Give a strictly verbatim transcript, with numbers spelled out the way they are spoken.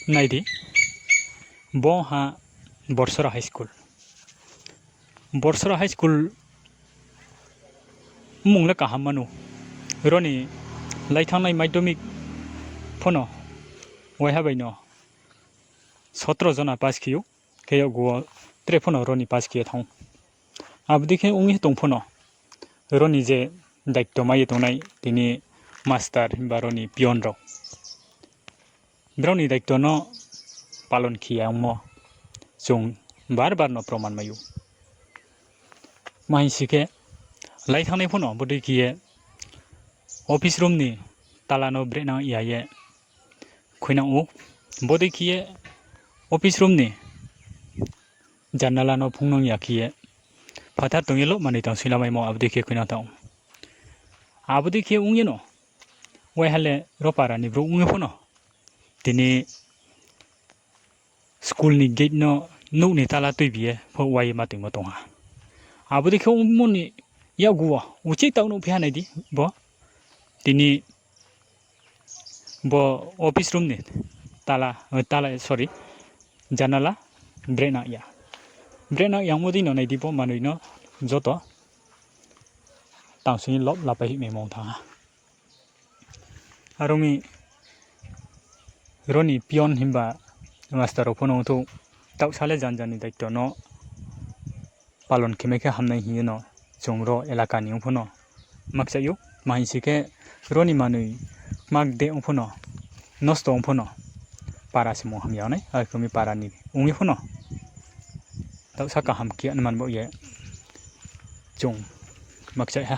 Nai di, bo ha Borsora High School. Borsora High School mmung le kaham mano. Ro ni lai thanngnai madhyamik pho no waiha bai no sotro jona pass khe ou, khe yakgu wo tre pho no ro ni pass khe ye thanng ou. Abo dei khe ong ye tong pho no, ro ni je daityo mai ye tongnai tini master himba ro ni peon rao, brao ni daityo no palon khe ya ongmo chung bar bar no proman mai ou. Tma hing si khe, lai thanngnai pho no bodei khe ye office room ni tala no brenang ya ye khuinang ou. Bodei khe ye office room ni janala no phungnang ya khe ye phathar tong ye loh manoi tang suilamaimo abo dei khe khuinang tang ou. Abo dei khe ong ye no, waiha le ro para ni brouh ong ye pho no tini school ni gate no nouh ni tala tuibi ye pho wai ye ma toingmo tong ha. Abo dei khe ongmo ni yakgu wo uchih taoh nuhphi ha nai di bo. Tini bo office room ni tala, tala, sorry, janala brenang ya. Brenang yangmo dei no nai di bo manoi no joto tang sing ye lob lapai hoihmaimo ong thanng ha. Aro mi ro ni peon himba master rao pho no ongthou, taohsa le jan jan ni daityo no palon khe mai khe hamnai hing ye no chung ro elaka ni ong pho no makchaih ou. Tma hing si khe, ro ni manoi kma de ong pho no, nosto ong pho no, para se mung hamya nai, akhe mi para ni ong ye pho no taohsa kaham khe man baoh ye chung makchaih ha.